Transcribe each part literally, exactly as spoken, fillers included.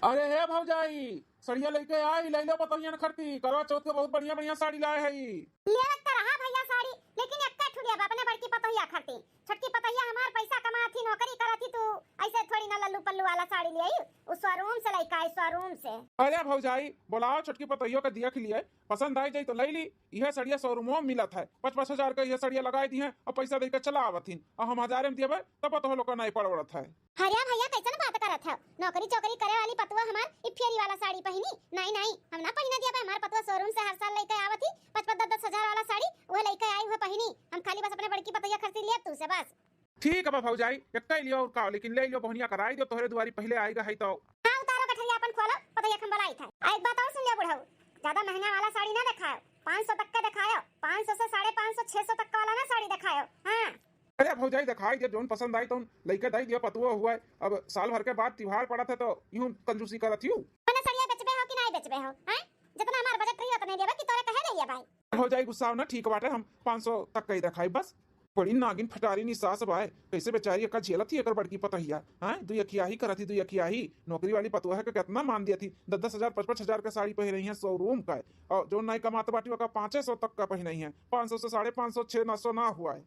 अरे हे भौजाई, सड़िया लइके आई, लइ लो पतोहियन खरती, करवा चौथ के बहुत बढ़िया बढ़िया साड़ी लाए हई। लेवत त रहा भइया साड़ी, लेकिन एक्का ठुरिया बा अपने बड़की पतोहिया खरती। छोटकी पतोहिया हमार पैसा कमात ही, नौकरी करत ही, तू ऐसे थोड़ी ना लल्लू पल्लू वाला साड़ी ले आई, उ शोरूम से लइके आई, शोरूम से। अरे भौजाई, बोलाओ छोटकी पतोहियो के दिया के लिए, पसंद आई जाई तो लइ ली। यह सड़िया शोरूमो में मिलत है, पाँच पाँच हजार का यह सड़िया लगाई दी है और पैसा देके चला आवत ही, और हम हजारे में दिए तब तो लोग का नहीं पड़वड़त है। अरे भइया, कैसन बात करत है? नौकरी चौकरी करे वाली पतुआ हमार ई फेरी वाला साड़ी पहिनी? नहीं, नहीं, हम ना पहिने दिया बे। हमार पतुआ शोरूम से हर साल लइके आवत ही पाँच पाँच दस दस हजार वाला साड़ी, वह लइके आई, वह पहिनी। हम खाली बस अपने बड़की पतोहिया खरती लिया तू से बस। ठीक है बा भौजाई, एक्का ही लियो और का, लेकिन ले लियो बहनिया कराई दियो, तोहरे दुआरी पहले आएगा है तो। हाँ, उतारो गठरिया अपन खोलो, पतोहिया हम बोलाई था। आ एक बात और सुन लियो बुढ़ऊ, ज्यादा महंगा वाला साड़ी ना देखाओ, पाँच सौ तक का देखाओ, पाँच सौ से साढ़े पाँच सौ, छह सौ तक का वाला ना साड़ी देखाओ। हाँ। अरे भौजाई, देखाई दे, जौन पसंद आई तौन लइके दई दिया, पतुआ हुआ है। अब साल भर के बाद त्योहार पड़त है तो यूं कंजूसी करत यू। मने सड़िया बेचबे हो कि नहीं बेचबे हो, हैं? जितना हमार बजट रही उतने लेबे कि तोरे कहे रहिए भाई। भौजाई गुस्सा ना, ठीक बाटे, हम पाँच सौ तक का ही देखाई बस। बड़ी नागिन फटारी नी सास बाय, कैसे बेचारी एका झेलत ही एकर बड़की पतोहिया। हाँ, दुई अखियाही करत ही, दुई अखियाही। नौकरी वाली पतोह के कितना मान दिया थी, दस दस हजार, पाँच पाँच हजार का साड़ी पहिरे ही है शोरूम का, और जो नहीं कमात बाटी ओका पाँचे सौ तक का पहिरे ही है, पाँच सौ से साढ़े पाँच सौ, छह नौ सौ ना हुआ है।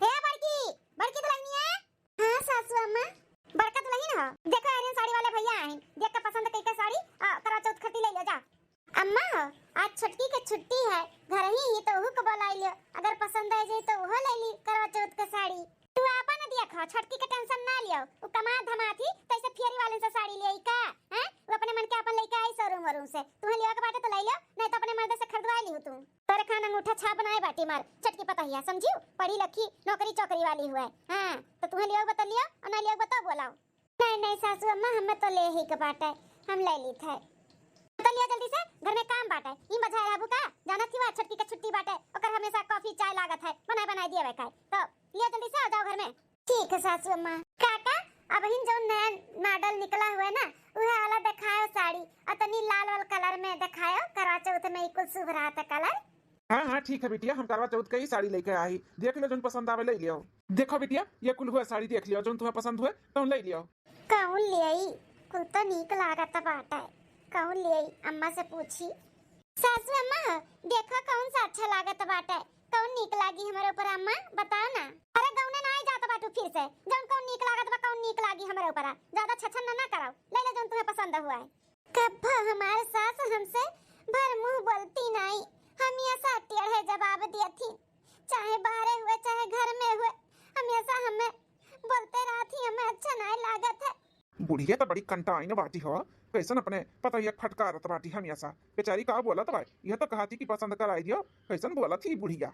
हे बड़की, बड़की दुल्हनिया। हाँ सासू अम्मा। बड़का दुल्हन हो, देखो अरे साड़ी वाले भइया आए, देख के पसंद कई के साड़ी आ, करवा चौथ खरती ले ले जा। अम्मा हो, आज छोटकी के छुट्टी है, घर ही ही तो उहू को बोलाई लियो, अगर पसंद आ जाए तो उहो ले ली करवा चौथ के साड़ी। तू आपन दिया खा, छोटकी के टेंशन ना लियो, उ कमा धमा थी तो ऐसे फेरी वाले से साड़ी ले आई का? हैं? वो अपने मन के अपन लेके आई शोरूम वोरूम से, तुम्हें लियो के बाटे तो ले लियो, नहीं तो अपने मर्दे से खरीदवा लियो तू। तोरे खान अंगूठा छाप बनाए बाटी मार छोटकी पतोहिया, समझियो? पढ़ी लिखी नौकरी चौकरी वाली हुआ है। हाँ, तो तुम्हें लियो बता लियो और ना लियो बता बोलाओ। नहीं नहीं सासू अम्मा, हमें तो ले ही के बाटे, हम ले ली थे। तो लियो जल्दी से, घर में काम बाटे। ई बजाए रहबू का? जानत ही बा छोटकी के छुट्टी बाटे, ओकर हमेशा कॉफी चाय लागत है, बनाए बनाए दिए खाए। तो लियो जल्दी से, आ जाओ घर में। ठीक है सासू अम्मा। काका, अबहिन जौन नया मॉडल निकला हुआ है ना, उहे वाला देखायो साड़ी, और तनी लाल वाल कलर में देखायो, करवा चौथ में ई कुल शुभ रहत है कलर। हाँ हाँ ठीक है बिटिया, हम करवा चौथ के ही साड़ी लेके आई, देख लियो जौन पसंद आवे ले लियो। देखो बिटिया, ये कुल हुआ साड़ी देख लियो, जौन तुम्हें पसंद हुए तौन ले लियो। कौन लियाई? कुल तो नीक लागत बाटे, कौन लियाई? अम्मा से पूछी। सासू अम्मा, देखो कौन सा अच्छा लागत बाटे, कौन नीक लागी हमरे ऊपर अम्मा, बताओ ना। अरे गौने ना आई जात बाटू फिर से, जौन कौन नीक लागत बा, कौन नीक लागी हमरे ऊपर, ज्यादा छछन ना, ना कराओ, ले ले जौन तुम्हें पसंद हुआ है। कब्बो हमार सास हमसे भर मुंह बोलती नाई, हमेशा टेढ़े जवाब दियथी, चाहे बाहरे हुए चाहे घर में हुए, हमेशा हमें बोलते रहती, हमें अच्छा नाई लागत है। बुढ़िया तो बड़ी कंटाइन बाटी हो, कैसन अपने पतोहिया फटकारत बाटी हमेशा। बेचारी का बोलत बा, यह तो कहती कि पसंद कराई दियो, कैसन बोलत ही बुढ़िया।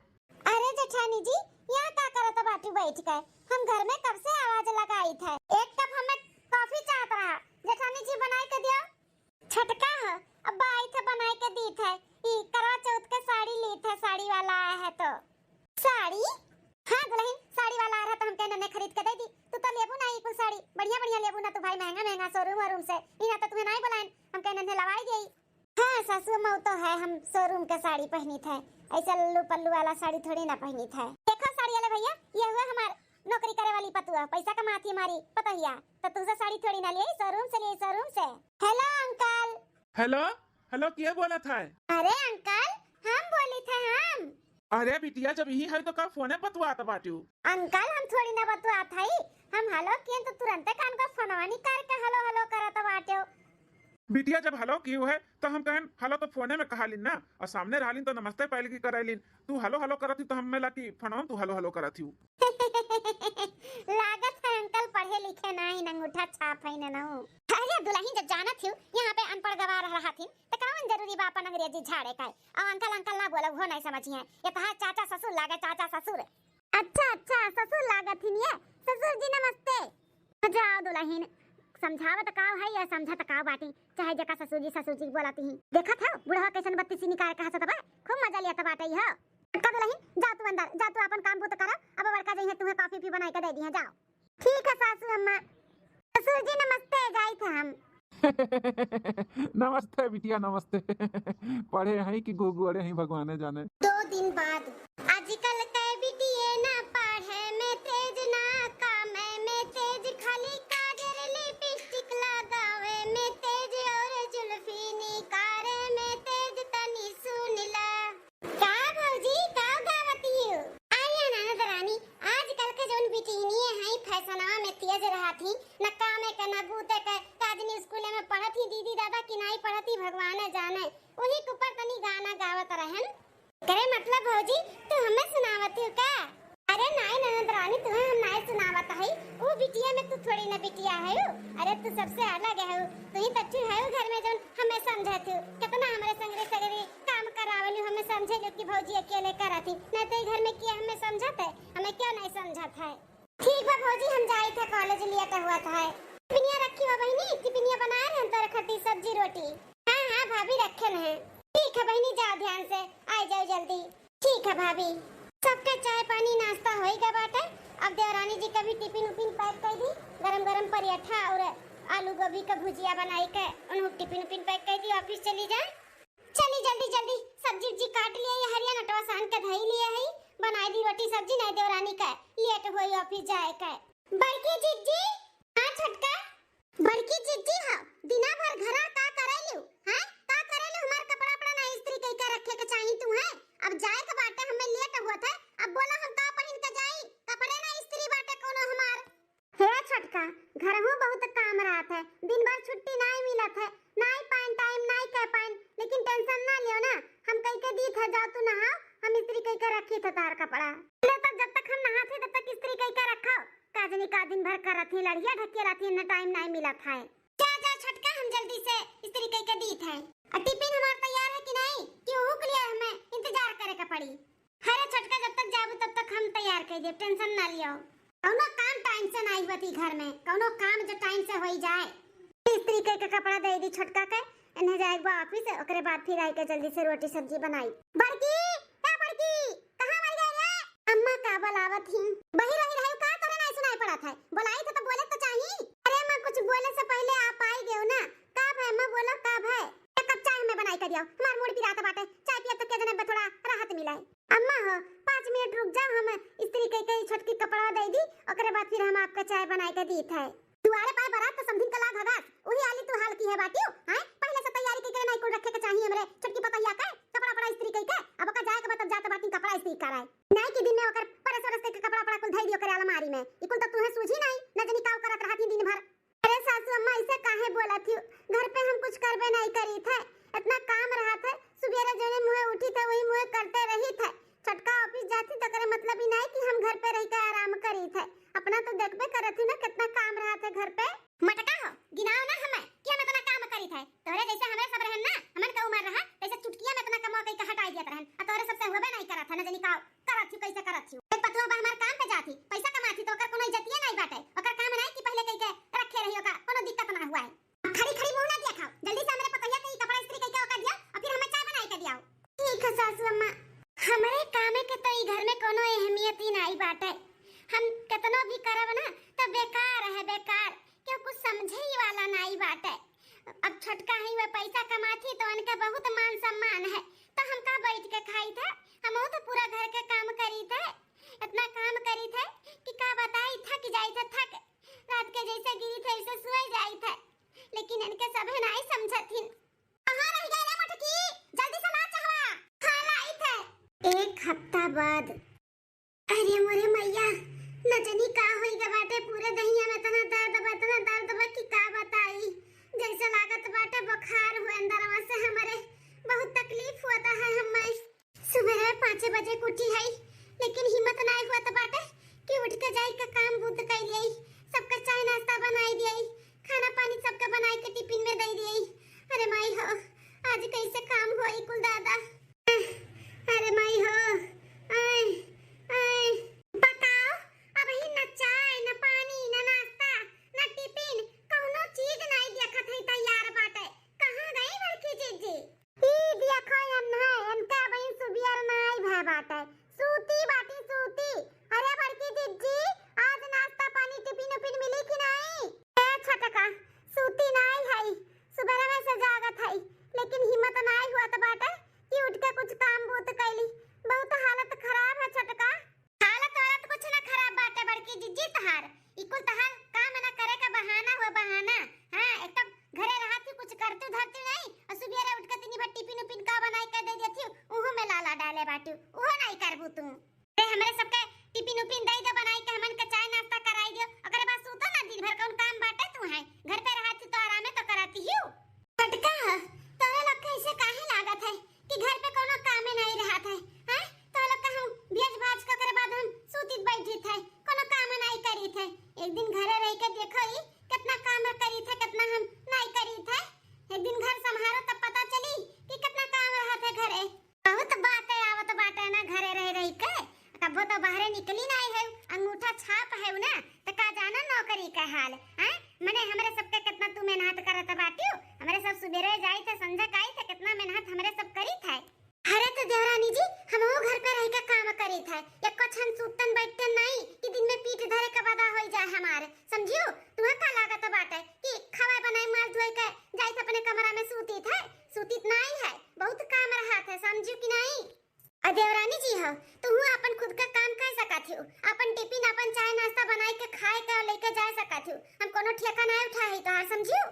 अरे जेठानी जी, यहाँ का करत बाटू बैठ के? हम घर में कब से आवाज लगाई थे। एक कप हमें कॉफी चाहत रहा, जेठानी जी बनाई के दियो। छटका ह, अब आई थे बनाई के दी थे। ई करवा चौथ के साड़ी ली थे, साड़ी वाला आया है तो। साड़ी? हाँ दुल्हन, साड़ी वाला आ रहा तो हम कहने ने खरीद के दे दी। तू तो लेबू ना ई कुल साड़ी, बढ़िया बढ़िया लेबू ना तू भाई, महंगा महंगा शोरूम वोरूम से। यहाँ तो तुम्हें नहीं बुलाएन, हम कहने ने लवाई गई। हाँ सासू अम्मा, वो तो है, हम शोरूम के साड़ी पहनी थे, ऐसा लल्लू पल्लू वाला साड़ी थोड़ी ना पहनी थे। देखो साड़ी वाले भैया, ये हुआ हमार नौकरी करे वाली पतुआ, पैसा कमाती हमारी पतोहिया, तो तुझसे साड़ी थोड़ी ना लिए, शोरूम से लिए, शोरूम से। हेलो अंकल। हेलो, हेलो, के बोलत है? अरे अंकल, हम बोली थे हम। अरे बिटिया, जब यही है तो का फोने बतुआत बाटू? अंकल, हम थोड़ी ना बतुआत हई, हम हेलो किए तो तुरंते कान का फोनवा निकाल के हेलो हेलो करत बाटू। बिटिया जब हेलो कियो है तो हम कहन हेलो तो फोने में कहा लिन ना, और सामने रहलिन तो नमस्ते पहले की करे लिन। तू हेलो हेलो करत ही तो हमें ला कि फोनवा में तू हेलो हेलो करत ही। लागत है अंकल पढ़े लिखे नाई, अंगूठा छाप है ना नू। अरे दुल्हन जब जानत ही यहाँ पे अनपढ़ गवार रहा थी तो कौन जरूरी बा अपन अंग्रेजी झाड़े का? और अंकल अंकल ना बोलो, वो नहीं समझी है, ये तो है चाचा ससुर लागे, चाचा ससुर। अच्छा अच्छा, ससुर लागत ही ये, ससुर जी नमस्ते। जाओ दुल्हन, समझावत काव है या समझत काव बाटी, चाहे जेका ससुर जी ससुर जी बोलत ही। देखत हो बुढ़वा कैसन बत्तीसी निकाल के हंसत बा, खूब मजा लियत बाटे हो। का दुल्हन, जा तू अंदर, जा तू अपन काम बूत करो, अब बड़का जइहे तुम्हें कॉफी पी बनाई के दे दिहे, जाओ। ठीक है सासू अम्मा। ससुर जी नमस्ते, जाई थे हम। नमस्ते बिटिया, नमस्ते। पढ़े हैं कि घुघुअड़े हैं, भगवाने जाने। दो दिन बाद। आजकल के बिटिये ना पढ़े में तेज, ना काम में तेज, खाली काजर लिपस्टिक लगावे में तेज। कि नाई पढ़त ही भगवान जाने, वही के ऊपर तनी गाना गावत रहन। करे मतलब भौजी, तू हमें सुनावत हो का? अरे नाई ननद रानी, तुहे हम नाई सुनावत हई, ऊ बिटिया में तू थोड़ी ना बिटिया है। अरे तू सबसे अलग है, तू ही तट्ठू है घर में जौन हमें समझत हो। कितना हमरे संगरे सगरे काम करावलू, हमें समझे लो कि भौजी अकेले करत ही, नहीं तो ई घर में किया हमें समझत है, हमें क्यों नहीं समझत है? ठीक बा भौजी, हम जाई थे कॉलेज, लेट हुआ था है। टिफिनिया रखी हो बहिनी, टिफिनिया बनाए रहन तोरे खातिर सब्जी रोटी। हाँ हाँ भाभी रखे हैं। ठीक है बहिनी, जाओ ध्यान से, आ जाओ जल्दी। ठीक है भाभी। सबके चाय पानी नाश्ता होई गए बाटे। अब देवरानी जी का भी टिफिन उफिन पैक कर दी, गरम गरम पराठा और आलू गोभी का भुजिया बनाई के उन्हों टिफिन उफिन पैक कर दी, ऑफिस चली जाए। चली जल्दी जल्दी सब्जी उब्जी काट लिए, ये हरिया नटवा सान के धई लिए है, बनाई दी रोटी सब्जी, नहीं देवरानी का लेट होई ऑफिस जाए के। बड़की जिज्जी, हाँ छोटका। बड़की जिज्जी हो, दिना भर घरा का करेलू, हैं? का करेलू? हमार कपड़ा उपड़ा ना इस्त्री कई के रखे के चाही तू, हैं? अब जाए के बाटे, हमें लेट होत है, अब बोला हम का पहिन के जाई? कपड़े ना इस्त्री बाटे कोनो हमार। हे छोटका, घरहू बहुत काम रहत है, दिन भर छुट्टी नाई मिलत है, नाई पाइन टाइम, नाई कह पाइन, लेकिन टेंशन ना लियो ना, हम कई के दीत है, जाओ तू नहाओ, हम इस्त्री कई के रखी थे तार कपड़ा। ले तो जब तक हम नहात है तब तक इस्त्री कई के रखो, का जनी का दिन भर करत ही लड़िया ढकेलत ही, ना टाइम नाई मिलत है। जा जा छोटका, हम जल्दी से इस्त्री कई के दीत है। और टिफिन हमार तैयार है कि नहीं, कि ओहू के लिए हमें इंतजार करे के पड़ी? अरे छोटका, जब तक जाबू तब तक हम तैयार कर देब, टेंशन ना लियो। कौनो काम टाइम से ना होत ही घर में, कौनो काम जो टाइम से होई जाए। इस्त्री कई के कपड़ा दे दी छोटका के, इन्हें जाए बा ऑफिस, ओकरे बाद फिर आई के जल्दी से रोटी सब्जी बनाई। बड़की, ए बड़की, कहाँ मर गए रे? अम्मा का बुलावत ही? बही रही रही का, तोरे नहीं सुनाई पड़त है? बुलाई थे तो बोले तो चाही। अरे अम्मा, कुछ बोले से पहले आप आई गए ना। का भय अम्मा, बोलो का भय? एक कप चाय हमें बनाई के दियो, हमार मूड पिरात बाटे, चाय पियब तो के जने बा थोड़ा राहत मिले। अम्मा हो, पाँच मिनट रुक जाओ, हम इस्त्री कई के छोटकी कपड़ा दे दी, ओकरे बाद फिर हम आपका चाय बनाई के दीत है। दुआरे पाए बारात तो समधिन का लाग हगास, उही आली तू हाल की है बाटियो, हैं? पहले से तैयारी कई के नहीं कुल रखे के चाहिए हमरे छोटकी पतोहिया के, कपड़ा पड़ा इस्त्री कई के, अब ओका जाए के बाद तब जात बाटी कपड़ा इस्त्री कराए। नाई के दिन में ओकर परस वरस के कपड़ा पड़ा कुल धई दियो करे अलमारी में, ई कुल तो तुहे सूझी नहीं, न जनी काव करत रहत ही दिन भर। अरे सासू अम्मा, ऐसे काहे बोलत हियो? घर पे हम कुछ करबे नहीं करी थे, इतना काम रहा थे, सुबेरे जौने मुँहे उठी थे वही मुँहे करते रही थे। छोटका ऑफिस जाती तो करे मतलब ही नहीं कि हम घर पे रह के आराम करी थे। अपना तो देखबे करत ही ना कितना काम रहा थे घर पे। मटका हो, गिनाओ ना हमें कि हम इतना काम करी थे। तोरे जैसे हमें सब रहन ना, हमन का उम्र रहा, तैसे चुटकिया में इतना कमवा कई के हटाई दियत रहन। आ तोरे सबसे होबे नहीं करत है, न जनी काव करत हियो, कैसे करत हियो। एक पतोह बा हमार काम पे जात ही, पैसा कमात ही, तो ओकर कोनो इज्जतिये नहीं बाटे। ओकर काम नहीं कि पहले कई के रखे रही, ओकर कोनो दिक्कत ना हुआ है। अब खड़ी खड़ी मुँह ना देखाओ, जल्दी से हमरे पतोहिया के ई कपड़ा इस्त्री कई के ओका दियो और फिर हमें चाय बनाई के दियाओ। ठीक है सासू अम्मा, हमरे काम के तो ई घर में कोनो अहमियत ही नहीं बाटे। हम कितनो भी करब ना तो बेकार है, बेकार। क्यों कुछ समझे ही वाला नाई बाटे। अब छोटका ही वह पैसा कमात ही तो उनका बहुत मान सम्मान है, तो हम का बैठ के खाई थे? हम तो पूरा घर के काम करी थे, इतना काम करी थे कि का बताई, थक जाई थे, थक। रात के जैसे गिरी थे ऐसे सोए जाई थे, लेकिन इनके सभे नाई समझत हिन। कहाँ रह गए रे मोटकी? जल्दी से ला चहवा, खा लाई थे। एक हफ्ता बाद। अरे मोरे मैया, न जनी का होई गे बाटे, पूरे दहिया में इतना दर्द बा, इतना दर्द बा कि का बताई। जैसे लागत बाटे बुखार हुए अंदरवा से हमरे, बहुत तकलीफ होता है हमें। सुबह पाँचे बजे के उठी है, लेकिन हिम्मत नाय होत बाटे कि उठ के जाई के काम बूत कई लेई, सबके चाय नाश्ता बनाई दियई, खाना पानी सबके बनाई के टिफिन में दे दियई। अरे माई हो, आज कैसे काम होई कुल दादा। अरे माई हो, आय, आय। बताओ, अबही न चाय, न पानी, न नाश्ता, न टिफिन, कौनो चीज नाई देखत है तैयार बाटे। कहाँ गई बड़की जीजी? ई देखो एन्हे, एनका अबही सुबियर नाई भय बाटे। सूती बाटी सूती। अरे बड़की जीजी, आज नाश्ता पानी टिफिन उफिन मिली कि नाई? ए छोटका, सूती नाई है, सुबह में से जागत है, लेकिन हिम्मत नाई हुआ तो बाटे। निकली नाई है, अंगूठा छाप है ना, त का जाना नौकरी का हाल, हैं? मने हमरे सबके कितना तू मेहनत करत बाटियो, हमरे सब सुबेरे जाई थे, संझा काई थे, कितना मेहनत हमरे सब करी थे। अरे तो देवरानी जी, हमहू घर पे रह के काम करी थे, एको क्षण सूतन बैठन नाई कि दिन में पीठ धरे के बदा होई जाए हमारे, समझियो? तुहे का लागत बाटे कि खवाए बनाए माल धोए के जाई थे अपने कमरा में सूती थे? सूती त नाई है, बहुत काम रहा थे, समझियो कि नाई? अ देवरानी जी हो, तुहू आपन खुद का काम कर सकत हो, आपन टिफिन, आपन चाय नाश्ता बनाई के खाए के लेके जा सकत हो। हम कोनो ठेका नाई उठा है तोहार, समझियो?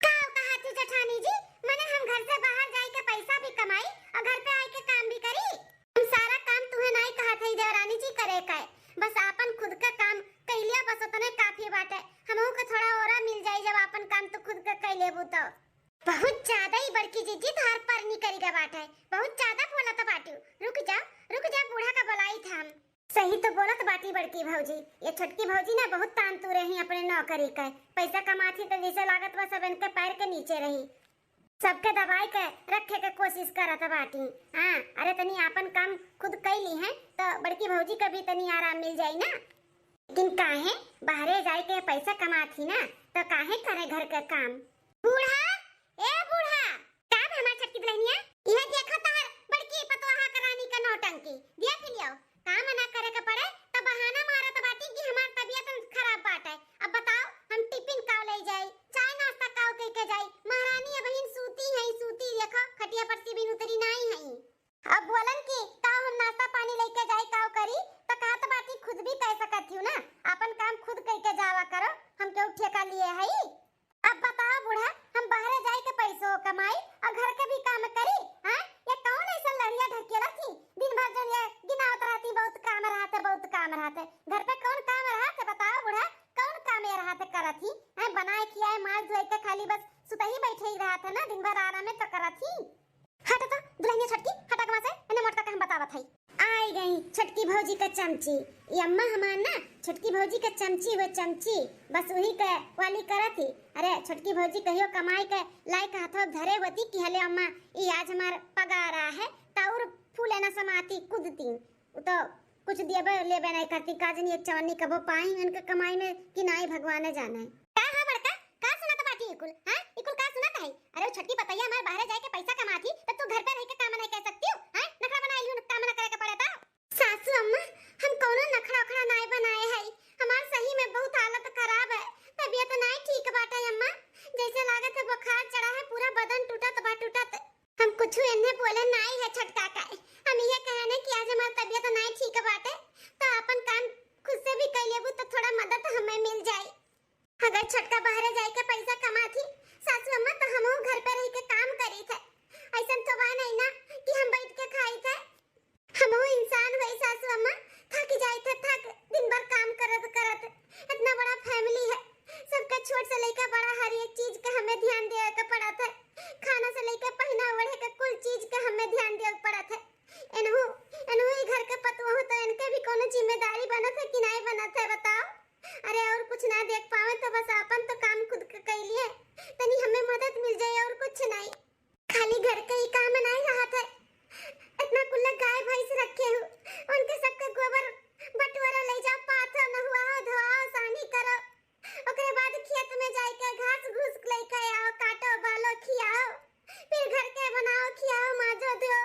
का कहा थी जेठानी जी, मने हम घर से बाहर जाए के पैसा भी कमाई और घर पे आए के काम भी करी। हम सारा काम तुहे नाई कहा थे देवरानी जी करे का, बस आपन खुद का काम कैलिया, बस उतने काफी बाटे। हमहू के थोड़ा ओरा मिल जाई जब आपन काम तू खुद का कैले बू तो। बहुत ज्यादा ही बड़की जीजी तोहार परनी करी के बाटे, बहुत ज्यादा बोलत बाटू। रुक जा, रुक जा, बूढ़ा का बुलाई था हम। सही तो बोलत बाटी बड़की भौजी, ये छोटकी भौजी ना बहुत तान तू रही अपने नौकरी के। पैसा कमाती तो जैसे लागत बा सब इनके पैर के नीचे रही, सबके दबाई के रखे के कोशिश करत बाटी। हाँ, अरे तनी आपन काम खुद कैली है तो बड़की भौजी के भी तनी आराम मिल जाई ना। लेकिन काहे बाहरे जाए के पैसा कमाती ना, तो काहे करे घर के काम? बूढ़ा, ए बूढ़ा, का बे हमार छोटकी दुल्हनिया? इहे देखो तहर बड़की पतोहा के रानी का नौटंकी। दिया फिलियो, काम ना करे के पड़े, त बहाना मारत बाटी कि हमार तबियत खराब बाटे। अब बताओ, हम टिफिन काव ले जाई, चाय नाश्ता काव कई के जाई? महारानी अबहिन सूती है, सूती, देखो, खटिया पर से बिन उतरी नाई है। अब बोलन कि का हम नाश्ता पानी लेके जाई, काव करी, त कहत बाटी खुद भी कह सकत हूँ ना, आपन काम खुद कई के जावा करो, हम केहू ठेका लिए हई? अब बताओ बूढ़ा, हम बाहरे जाई के पैसो कमाई और घर के भी काम करी, हाँ? ये कौन ऐसा लड़िया ढकेला थी? दिन भर जो ये गिनावत रहती, बहुत काम रहते, बहुत काम रहते। घर पे कौन काम रहते बताओ बूढ़ा? कौन काम ये रहते करत ही? हैं, बनाए खियाए, माल धोए के खाली बस सुतही बैठे ही रहते ना, दिन भर आराम में तो करत ही। हट तो, दुल्हनिया छोटकी, हटा के वहाँ से, इन्हें मोटका के हम बतावत हई। आई गई छोटकी भौजी का चमची। ये अम्मा हमार ना, छोटकी भौजी का चमची, वो चमची, बस वही के वाली करत ही। अरे, छोटकी भौजी कहियो कमाई के लायक हाथों धरे होती कि हले अम्मा, ई आज हमार पगार आ है, तौर फूले ना समाती, कूदती। उ तो कुछ दियबे लेबे नहीं करती, का जनी एक चवन्नी कबो पाई इनके कमाई में कि नाई, भगवाने जाने। का है बड़का, का सुनत बाटी ई कुल, हाँ? ई कुल का सुनत है? अरे, उ छोटकी पतैया हमार बाहरे जाए के पैसा कमाती, त तू घर पे रह के काम नहीं कर सकती हो, हाँ? नखरा बनाए लियो, काम ना करे के पड़े तो। सासू अम्मा, हम कौनो नखरा उखरा नाई बनाए है, हमार सही में बहुत हालत खराब है, तबियत नाई ठीक बाटे अम्मा, जैसे लागत है बुखार चढ़ा है, पूरा बदन टूटत बा, टूटत। हम कुछ एन्हे बोले नाई है छोटका का, हम ये कहे ने कि आज हमार तबियत नाई ठीक बाटे, तो अपन काम खुद से भी कर लेबू तो थोड़ा मदद हमें मिल जाए। अगर छोटका बाहरे जाए के पैसा कमाती सासू अम्मा, तो हमहू घर पे रह के काम करी थे। ऐसन तो बा नहीं ना कि हम बैठ के खाई थे। हमहू इंसान होई सासू अम्मा, थक जाई थे, थक, दिन भर काम करत करत। इतना बड़ा फैमिली है, सबके छोट से लेके बड़ा हर एक चीज के हमें ध्यान देवे के पड़त है। खाना से लेके पहना ओढ़े के कुल चीज के हमें ध्यान देवे के पड़त है। एनहू, एनहू ई घर के पतोह तो इनके भी कोनो जिम्मेदारी बनत है कि नहीं बनत है बताओ? अरे और कुछ ना देख पावे तो बस आपन तो काम खुद के कैलिए, तनी हमें मदद मिल जाए और कुछ नहीं। खाली घर के ही काम नहीं रहत है, इतना कुल्ला गाय भैंस रखे हो, उनके सबके गोबर बटोरा ले जाओ, पाथो, नहुआओ, धोआओ, सानी करो, ओकरे बाद खेत में जाए के घास घूस लेके आओ, काटो, बालो, खियाओ, फिर घर के बनाओ, खियाओ, माजो, धो।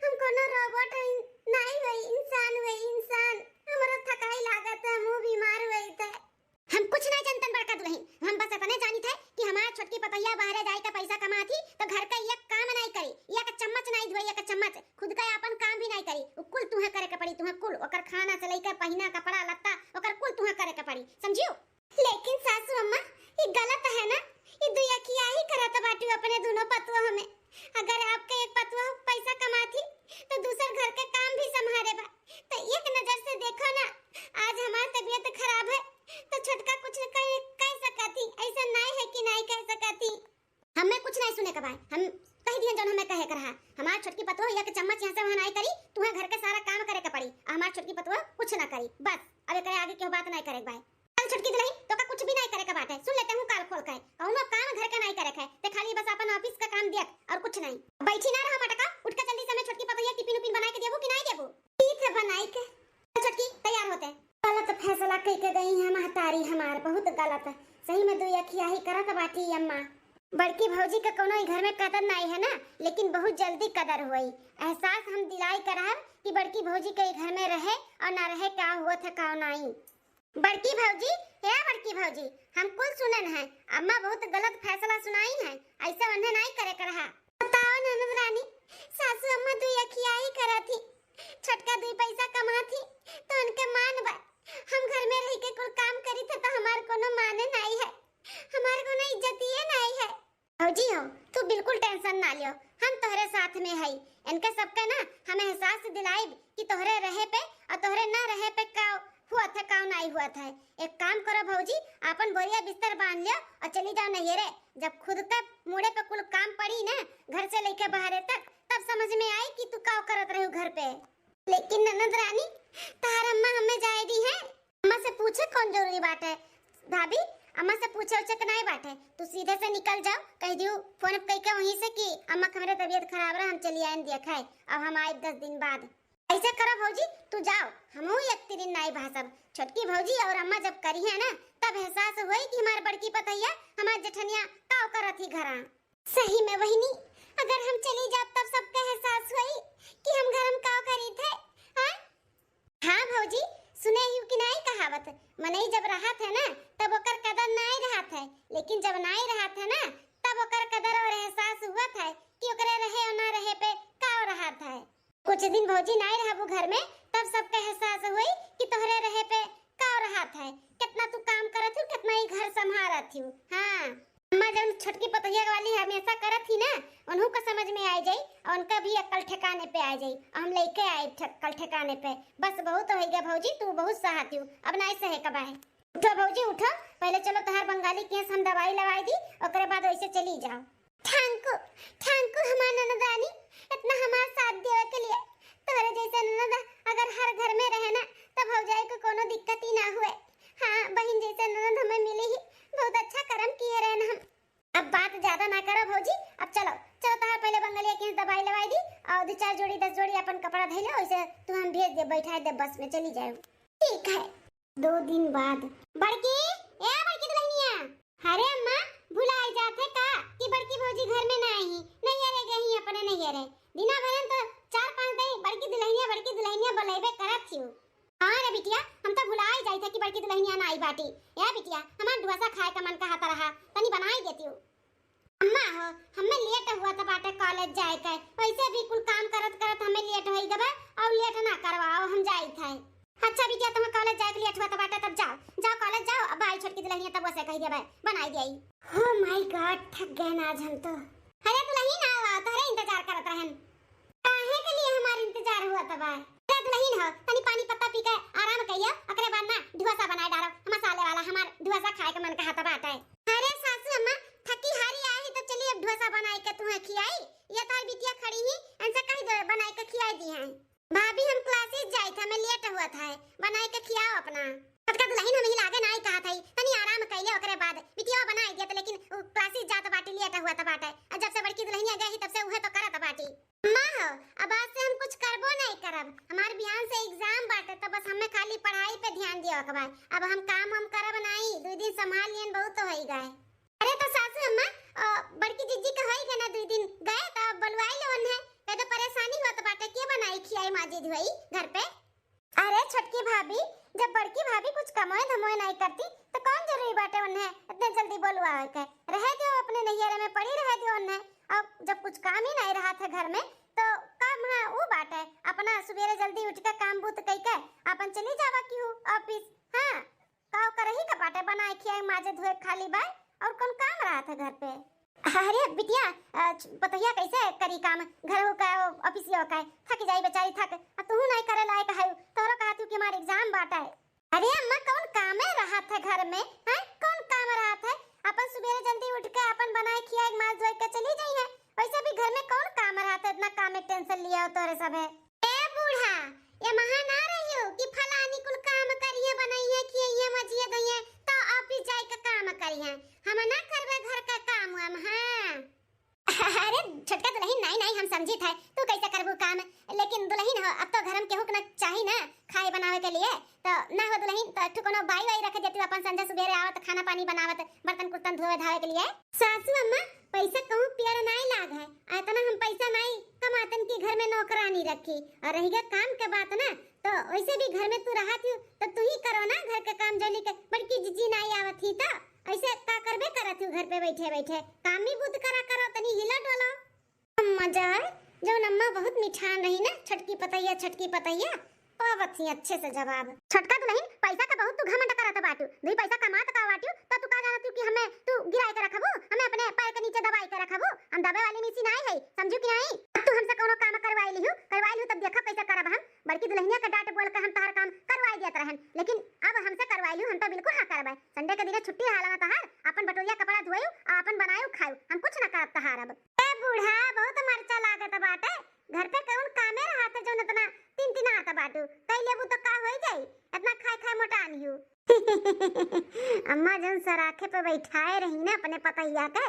हम कोनो रोबोट हई, नाई होई, इंसान होई, इंसान। हमरो थकाई लागत है, हमहू बीमार होई थे। हम कुछ नहीं जानतन बड़का दुल्हन, हम बस इतने जानी थे कि हमार छोटकी पतैया बाहरे जाए के पैसा कमाती तो घर का एक काम नहीं करी, एक चम्मच नहीं धोई, एक चम्मच खुद का अपन काम भी नहीं करी। उ कुल तुहे करे के पड़ी, तुहे कुल, ओकर खाना से लेके पहिना, कपड़ा लत्ता, ओकर कुल तुहे करे के पड़ी, समझियो? लेकिन सासू अम्मा, ई गलत है ना? ई दुई अखिया ही करत बाटू अपने दोनों पतोह में। अगर आपके एक पतोह पैसा कमाती, तो दूसर घर के काम भी संभारे बा। तो एक नजर से देखो ना, आज हमार तबियत खराब है, तो छोटका कुछ कह, कह सकती, ऐसा नाई है कि नाई कह सकती। हमें कुछ नहीं सुने के बा, हम कह दिए जौन हमें कहे के रहा। हमार छोटकी पतोह एक चम्मच यहाँ से वहाँ नाई करी, तुहे घर के सारा काम करे के पड़ी, आ हमार छोटकी पतोह कुछ ना करी। बस, अब एकरे आगे केहू बात नहीं करे के बा। चल छोटकी दुल्हन, तोका कुछ भी नहीं करे के बाटे, सुन लेते हूँ काल खोल के, कौनो काम घर के नहीं करे के, ते खाली बस अपन ऑफिस का काम देख और कुछ नहीं। बैठी ना रहो मटका, उठ के जल्दी से हमें छोटकी पतोहिया टिफिन उफिन बनाए के देबू कि नहीं देबू? ठीक है, बनाई के। चल छोटकी, खियाही करत बाटी अम्मा। बड़की भौजी के कौनो ई घर में कदर नाई है ना, लेकिन बहुत जल्दी कदर होई। एहसास हम दिलाई करब कि बड़की भौजी के ई घर में रहे और ना रहे, का हुआ था, का नाई। बड़की भौजी, हे बड़की भौजी, हम कुल सुनन है, अम्मा बहुत गलत फैसला सुनाई है, ऐसे उन्हें नाई करे के रहा। बताओ ननद रानी, सासू अम्मा दुई अखियाई करत ही, छोटका दुई पैसा कमात ही, तो उनके मान बा। हम घर में रह के कुल काम करी थे, तो हमार कोनो माने नाई है, हमार कोनो इज्जतिये नाई है। भौजी हो, तू बिल्कुल tension ना लियो, हम तोहरे साथ में हई। इनके सबके ना हम एहसास दिलाइब कि तोहरे रहे पे और तोहरे ना रहे पे का हुआ था, का नाई हुआ था। एक काम करो भौजी, आपन बोरिया बिस्तर बांध लियो और चली जाओ नैहरे। जब खुद के मूड़े पे कुल काम पड़ी ना, घर से लेके बाहरे तक, तब समझ में आई कि तू का करत रहू घर पे। लेकिन ननद रानी, तहार अम्मा हमें जाए दी है। अम्मा से पूछे कौन जरूरी बात है भाभी, अम्मा से पूछे उछे के नाई बात है। तू सीधे से निकल जाओ, कह दियो फोन कह के वहीं से कि अम्मा के हमरे तबीयत खराब रहा, हम चली आए देखे, अब हम आए दस दिन बाद। ऐसे करो भौजी, तू जाओ, हमहू एक तिरिन नाई भासब। छोटकी भौजी और अम्मा जब करी है ना, तब एहसास होई कि हमार बड़की पतैया, हमार जेठनिया का करत ही घरा। सही में बहिनी, अगर हम चली जाब तब सबके एहसास होई कि हम घर में का करी थे। हाँ? हाँ भौजी, सुने ही कि नाई कहावत, मनई जब रहत है ना, तब ओकर कदर नाई रहत है, लेकिन जब नाई रहत है ना, तब ओकर कदर और एहसास हुआ था कि ओकरे रहे और ना रहे पे का रहत है। कुछ दिन भौजी नाई रहबू घर में, तब सबके एहसास होई कि तोहरे रहे पे का रहत है, कितना तू काम करत हू, कितना ही घर संभारत हू। हाँ, अम्मा जौन छोटकी पतोहिया वाली हमेशा करत ही ना, उन्हू का समझ में आ जाई और उनका भी अक्ल ठिकाने पे आ जाई। और हम लेके आए ठक-, अक्ल ठिकाने पे। बस बहुत हो गया भौजी, तू बहुत सहत हू, अब नाई सहे का बाहे। उठो भौजी उठो, पहले चलो तोहार बंगाली केस हम दवाई लवाई दी, ओकरे बाद वैसे चली जाओ। Thank you, thank you हमार ननद रानी, इतना हमार साथ देवे के लिए। तोहरे जैसे ननद अगर हर घर में रहे ना, तब भौजाई को कोनो दिक्कत ही ना हुए। हाँ, बहिन जैसे ननद हमें मिली ही, बहुत अच्छा करम किए रहन हम। अब बात ज्यादा ना करो भौजी, अब चलो, चलो तोहार पहले बंगलिया के दवाई लवाई दी और दो चार जोड़ी, दस जोड़ी अपन कपड़ा धइले, वैसे तू हम भेज दे, बैठा दे बस में, चली जाए। ठीक है। दो दिन बाद। बड़की, ए बड़की दुल्हनिया। अरे अम्मा, भुलाई जात है का कि बड़की भौजी घर में ना आई, नैहरे गई अपने नैहरे। दिना भरन तो चार पांच दिन बड़की दुल्हनिया, बड़की दुल्हनिया बोलेबे करत हियो। हाँ रे बिटिया, हम तो भुलाई जाइत है कि बड़की दुल्हनिया ना आई बाटी। ए बिटिया, हमार ढोसा खाए का मन कहत रहा, तनी बनाई देती हूँ। अम्मा हो, हमें लेट हुआ था बाटे कॉलेज जाए के, वैसे भी कुल काम करत करत हमें लेट होई गबे, और लेट ना करवाओ, हम जाइत है। अच्छा बिटिया, तुम्हें कॉलेज जाए के लेट हुआ था बाटे, तब जाओ, जाओ कॉलेज जाओ। अब आई छोटकी दुल्हनिया तब वैसे कह दिया, बनाई दिया। Oh my God, थक गए ना आज हम तो। अरे दुल्हन आओ, आओ, तोहरे इंतजार करत रहन। काहे के लिए हमार इंतजार हुआ तब आए? अरे दुल्हन हो, तनी पानी पत्ता पी के आराम कइयो, ओकरे बाद ना ढोसा बनाए डारो, मसाले वाला हमार ढोसा खाए के मन कहत बाटे। अरे सासू अम्मा, थकी हारी आई तो चली अब ढोसा बनाए के तुहे खियाई। ये तार बिटिया खड़ी ही, इनसे कह दो बनाए के खियाई दी है। भाभी हम क्लासेस जाइत है, हमें लेट हुआ था, बनाए के खियाओ अपना। छोटका दुल्हन हम ही लागे ना आई कहा था, तनी आराम कइले ओकरे बाद बिटिया बनाए दिया, लेकिन क्लासेस जात बाटी, लेट हुआ था बाटे। और जब से बड़की दुल्हनिया गई तब से उहे तो करत बाटी। अम्मा हो, अब आज से हम कुछ करबो नहीं करब। हमार बिहान से एग्जाम बाटे, तो बस हमें खाली पढ़ाई पे ध्यान दियो के बा। अब हम काम हम करब नहीं, दो दिन संभाल लियन, बहुत तो होई गए। अरे तो सासू अम्मा, अ, बड़की जिज्जी के होई गए ना दो दिन गए, तो अब बोलवाई लो उन्हें। कह दो परेशानी हुआ तो बाटे, के बनाई खियाई माजिद हुई घर पे। अरे छोटकी भाभी, जब बड़की भाभी कुछ कमोए धमोए नहीं करती, तो कौन जरूरी बाटे उन्हें इतने जल्दी बोलवावे के? रहे दियो अपने नैहरे में पड़ी रहे दियो उन्हें। अब जब कुछ काम ही नहीं रहा था घर में, तो काम है वो बाटे, अपना सुबेरे जल्दी उठ के काम बूत कई के अपन चली जावा की हूँ ऑफिस। हाँ, का करही का बाटे, बनाए खियाए माजे धोए खाली बाय, और कौन काम रहा था घर पे? अरे बिटिया, अ, च-, पतोहिया कैसे करी काम, घर हो का, ऑफिस हो का, थक जाई बेचारी थक। आ तू नहीं करे लायक है, तोरो कहा तू कि हमार एग्जाम बाटे। अरे अम्मा, कौन कामे रहत है घर में, हैं? कौन काम रहत है? अपन सुबेरे जल्दी उठ के अपन बनाए खियाए माज धोए के चली जाई है। वैसे भी घर में कौन काम रहत है, इतना काम में टेंशन लिया हो तोरे सब है। ए बूढ़ा, ये महा ना रहियो कि फलानी कुल काम करिए, बनाइए, खियाइए, मजिए दइए, तो ऑफिस जाए के काम करिए। हम ना करबे घर का काम वाम, हाँ। अरे छोटका दुल्हन, नहीं, नहीं, हम समझित है, तू कैसे करबू काम? लेकिन दुलहिन हो, अब तो घर में केहू के ना चाही ना खाए बनावे के लिए, तो ना हो दुलहिन, तो एक ठो कोनो बाई वाई रख देती, अपन संझा सुबेरे आवत, खाना पानी बनावत, बर्तन कुर्तन धोवे धावे के लिए। सासू अम्मा, पैसा कहूँ पेड़ नाई लाग है, आ इतना हम पैसा नाई कमातन कि घर में नौकरानी रखी। और रहि गया काम के बात ना, तो वैसे भी घर में तू रहत हूँ, तो तू ही करो ना घर के काम, जौली के बड़की जिज्जी नाई आवत ही तो ऐसे का करबे करत हूँ घर पे बैठे बैठे, काम भी बुत करा करो, तनी हिला डोलो। अम्मा जाए, जौन अम्मा बहुत मिठान रही ना, छोटकी पतैया, छोटकी पतैया, पावत ही अच्छे से जवाब। छोटका दुलहिन, पैसा का बहुत तू घमंड करत बाटू, दुई पैसा कमात का बाटू, तो तू का जानत हूँ कि हमें तू गिराए के रखबू, हमें अपने पैर के नीचे दबाए के रखबू? हम दबे वाली मिसी नाई है, समझू कि नाई? अब तू हमसे कोनो काम करवाई लिहू, करवाई लिहू तब देखब कैसे करब हम। बड़की दुलहिनिया के डांट बोल के हम तहार काम करवाई देत रहन, लेकिन अब हमसे करवाई लिहू, हम तो बिल्कुल ना करबे। संडे के दिने छुट्टी रहला ना तहार, अपन बटोरिया कपड़ा धोयू आ अपन बनायू खायू, हम कुछ ना करब तहार अब। ए बूढ़ा, बहुत मरचा लागत बाटे। घर पे कौन कामे रहत है जौन इतना तिनतिनात बाटू? कई लेबू तो का होई जाई? इतना खाए खाए मोटान हू। अम्मा जौन सराखे पे बैठाए रही ना अपने पतैया के,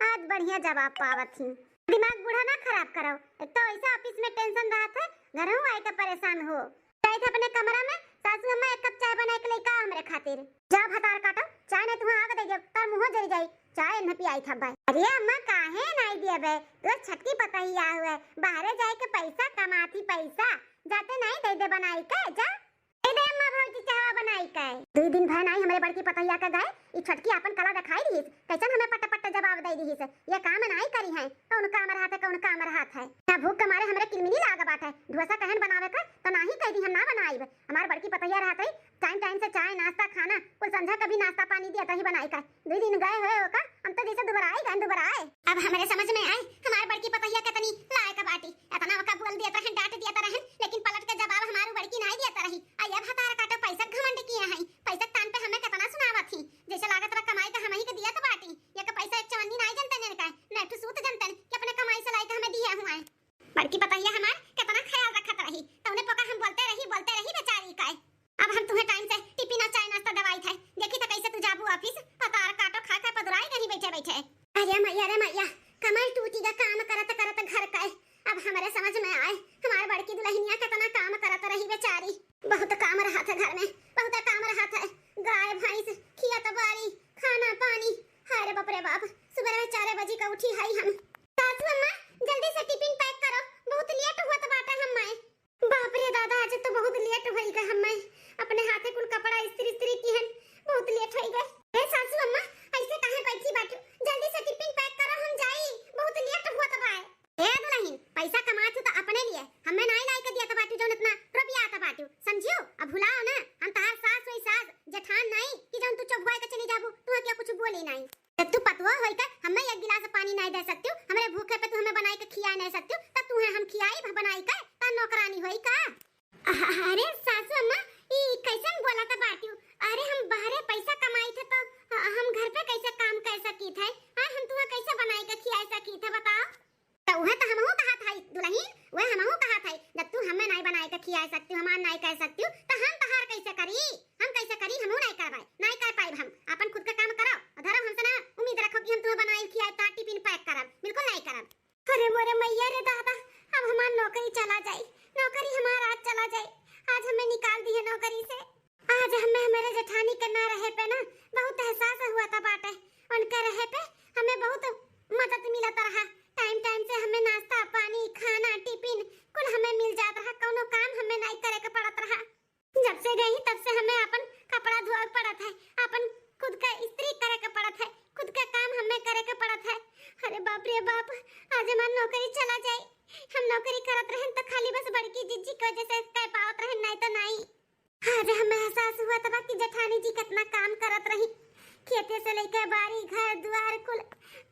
आज बढ़िया जवाब पावत ही। दिमाग बूढ़ा ना खराब करो, एक तो ऐसा ऑफिस में टेंशन रहत है, घरहू आए के परेशान हो। जाइत है अपने कमरा में, सासू अम्मा एक कप चाय बनाए के लेके आओ हमरे खातिर। जा भतार काटो, चाय नहीं तुम्हें आग दे जब तार मुँह जल जाई, चाय न पियाई था भाई। अरे अम्मा काहे नहीं दिया बे, तोर छटकी पतैया हुए, बाहरे जाए के पैसा कमाती पैसा, जाते नहीं दे दे बनाई के, जा। दे दे अम्मा भौजी चाहवा बनाई के। दुई दिन भर नहीं हमरे बड़की पतैया के गए, ई छटकी आपन कला दिखाई दिहिस, कैसन हमें पट पट जवाब दे दिहिस, ये काम नहीं करी है, कौन काम रहत है, कौन काम रहत है। ना भूख के मारे हमरे किलमिनी लाग बाटे, ढोसा कहन बनावे के, तो नाही कह दी हम ना बनाइब। हमार बड़की पतैया रहत रही, टाइम टाइम से चाय, नाश्ता, खाना, कुल संझा का भी नाश्ता पानी दिया तही बनाई का। दुई दिन गए हुए ओका, हम तो जैसे दुबराए गए, दुबराए। अब हमरे समझ में आए, हमार बड़की पतैया कितनी लायक बाटी। इतना ओका बोल दिया रहन, डांट दिया रहन, लेकिन पलट के जवाब हमार बड़की नाई दिया रही। आ ये भतार काटो पैसा घमंड किए हैं, पैसा तान पे हमें कितना सुनावत ही, जैसे लागत रहा कमाई का हम ही के दिया तो बाटी। ये का पैसा एक चवन्नी नाई जनते ने का, न एक ठो सूत जनते कि अपने कमाई से लाई के हमें दिए हुआ है। बड़की पतैया हमार कितना ख्याल रखत रही, तौने पोका हम बोलते रही, बोलते रही बेचारी का। अब हम तुम्हें टाइम से टिफिन और चाय नाश्ता दवाई थे, देखी तो कैसे तू जाबू ऑफिस, पतार काटो खा खा पदुराई कहीं बैठे बैठे। अरे मैया रे मैया, कमर टूटी गा काम करत करत घर का। अब हमारे समझ में आए, हमार बड़की दुलहिनिया कितना काम करत रही बेचारी। बहुत काम रहत है घर में, बहुत काम रहत है, गाय भैंस, खेत बाड़ी, खाना पानी। हाय रे बाप रे बाप, सुबह चार बजे का उठी हई हम। सासू अम्मा, जल्दी से टिफिन पैक करो, बहुत लेट हुआ तो बाटे हमें। बाप रे दादा, आज तो बहुत लेट होई गए हमें। अपने हाथे कुल कपड़ा इस्त्री इस्त्री किहन, बहुत लेट होई गए। ए सासू अम्मा, ऐसे काहे बैठी बाटू? जल्दी से टिफिन पैक करो, हम जाई, बहुत लेट हुआ तो बाय। ए दुलहिन, पैसा कमात हूँ तो अपने लिए, हमें नाई लाई के दिया तो बाटू, जौन इतना रुपया आता बाटू, समझियो? अब भुलाओ ना, हम तहार सास होई सास, जेठान नाई कि जौन तू चुप हुआ के चली जाबू, तू क्या कुछ बोली नाई। जब तू पतुआ होई के हमें एक गिलास पानी नाई दे सकती हूँ, हमरे भूखे पे तू हमें बनाई के खिया नाई सकती हूँ, तब तू है हम खियाई भ-, बनाई के, ता नौकरानी होई का? अ-, अरे सासू अम्मा, ई कैसन बोला था बाटियो? अरे हम बाहरे पैसा कमाई थे तो, अ, हम घर पे कैसे काम कर सकी थे? हाँ, हम तुम्हें कैसे बनाई के खिया सकी थे बताओ? तो उहे तो हमहू कहत हई दुलहिन, उहे हमहू कहत हई, जब तू हमें नाई बनाई के खिया सकती हूँ, हमार नाई कह सकती हूँ, तो हम तहार कैसे करी? हम कैसे करी? हमहू नाई करबाई, नाई कर पाइब हम। अपन खुद का काम करो, धरो हमसे ना उम्मीद रखो कि हम तुम्हें बनाई खियाई, ता टिफिन पैक करब, बिल्कुल नाई करब। अरे मोरे मैया रे दादा, अब हमार नौकरी चला जाई, नौकरी हमार आज चला जाई, आज हमें निकाल दिए नौकरी से। आज हमें हमारे जेठानी के ना रहे पे ना बहुत एहसास हुआ था बाटे। उनके रहे पे हमें बहुत मदद मिलत रहा। टाइम टाइम से हमें नाश्ता, पानी, खाना, टिफिन कुल हमें मिल जात रहा। कौनो काम हमें नहीं करे के पड़त रहा। जब से गई तब से हमें अपन कपड़ा धोए के पड़त है, अपन खुद का इस्त्री करे के पड़त है, खुद का काम हमें करे के पड़त है। अरे बाप रे बाप, आज हमार नौकरी चला जाए। हम नौकरी करत रहन तो खाली बस बड़की जिज्जी की वजह से कह पावत रहन, नहीं तो नहीं। आज हमें एहसास हुआ था कि जेठानी जी कितना काम करत रही, खेते से लेके बारी, घर, दुआर कुल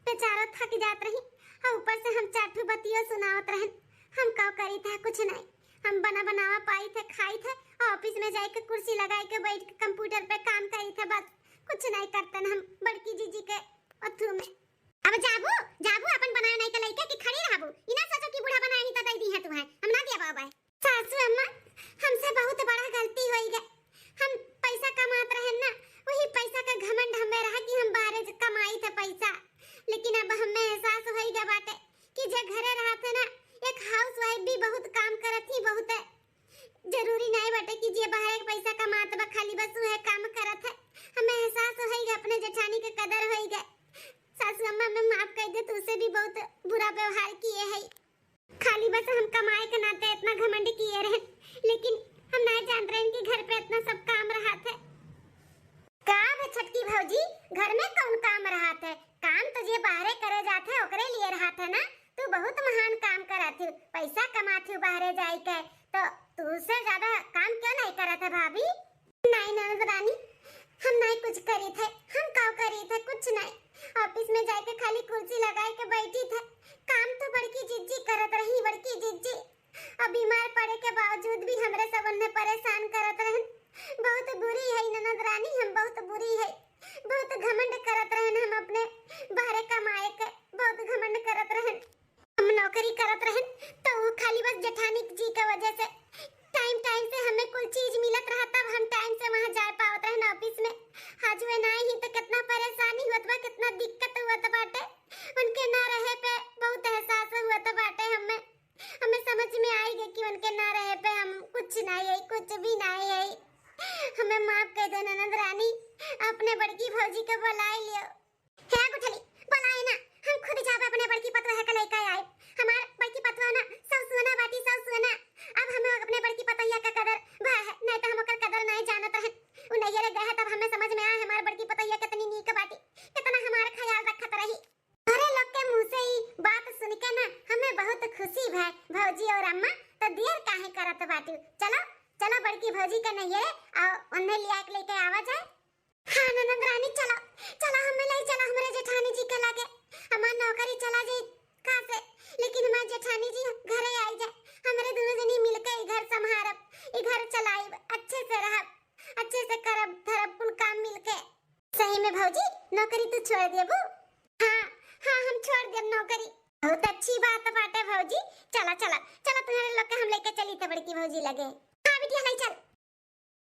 बेचारो थक जात रही, और ऊपर से हम चार ठो बतियो सुनावत रहन। हम का करी था, कुछ नहीं, हम बना बनावा पाई थे, खाई थे, और ऑफिस में जाए के कुर्सी लगाए के बैठ के कंप्यूटर पे काम करी थे, बस कुछ नहीं करते न हम बड़की जिज्जी के अथू में। अब जाबू, जाबू अपन बनाए नहीं के लइके कि खड़ी रहबू, इना सोचो कि बूढ़ा बनाए ही तो दे दी है तुम्हें, हम ना दिया बाबा। सासू अम्मा, हमसे बहुत बड़ा गलती होई गए। हम पैसा कमात रहन ना, वही पैसा का घमंड हमें रहा कि हम बाहरे से कमाई थे पैसा। लेकिन अब हमें एहसास होई गए बाटे कि जे घरे रहत है ना, ये बुरा व्यवहार किए है। खाली बस हम कमाए के नाते इतना घमंड किए रहे, लेकिन हम नहीं जानत रहे कि घर पे इतना सब काम रहत है। का बे छोटकी भौजी, घर में कौन काम रहत है? काम तो जे बाहरे करे जात है ओकरे लिए रहत है ना। तू बहुत महान काम करत हू, पैसा कमात हू बाहरे जाए के, तो तू से ज्यादा काम क्यों नहीं करत है भाभी? नहीं ननद रानी, हम नहीं कुछ करी थे। हम का करी थे? कुछ नहीं। ऑफिस में जाके खाली कुर्सी लगाए के बैठी थे। काम तो बड़की जिज्जी करत रही, बड़की जिज्जी। अब बीमार पड़े के बावजूद भी हमरे सब उन्हें परेशान करत रहन। बहुत बुरी है ननद रानी, हम बहुत बुरी है। बहुत घमंड करत रहन हम अपने बाहरे कमाए के, बहुत घमंड करत रहन। हम नौकरी करत रहन तो वो खाली बस जेठानी जी के वजह से टाइम टाइम से हमें कुल चीज मिलत रहा, तब हम टाइम से वहाँ जा पावत रहन ऑफिस में। आज वे ना ही तो कितना परेशानी होत बा, कितना दिक्कत होत बाटे। उनके ना रहे पे बहुत एहसास होत बाटे हमें। हमें समझ में आई गई कि उनके ना रहे पे हम कुछ ना है, कुछ भी ना है। हमें माफ कर दे ननद रानी, अपने बड़की भौजी के बुलाई लियो। हे गुठली, बुलाए ना, हम खुद जाब अपने बड़की पतोह के लेके आए। हमार बड़की पतोह ना सब सुना बाटी, सब सुना। अब हमें अपने बड़की पतोहिया का कदर भा है, नहीं तो हम ओकर कदर नहीं जानत रहन। उ नैहरे गए है तब हमें समझ में आए हमार बड़की पतोहिया कितनी नीक बाटी, कितना हमार ख्याल रखत रही। अरे लोग के मुंह से ही बात सुन के ना हमें बहुत खुशी भय। भौजी और अम्मा, तो देर काहे करत बाटू? चलो, चलो बड़की भौजी के नैहरे और उन्हें लिया के लेके आवा जाए। हाँ ननद रानी, चलो, चलो हमें ले चलो हमरे जेठानी जी के लगे। हमार नौकरी चला जाई का से, लेकिन हमार जेठानी जी घरे आई जाए, हमरे दोनों जनी मिलके ई घर संभारब, ई घर चलाइब, अच्छे से रहब, अच्छे से करब धरब कुल काम मिलके। सही में भौजी, नौकरी तू छोड़ देबू? हाँ, हाँ, हम छोड़ देब नौकरी। बहुत अच्छी बात बाटे भौजी। चला, चला, चला, तुम्हारे लोग के हम लेके चली थे बड़की भौजी लगे। हाँ बिटिया, ले चल।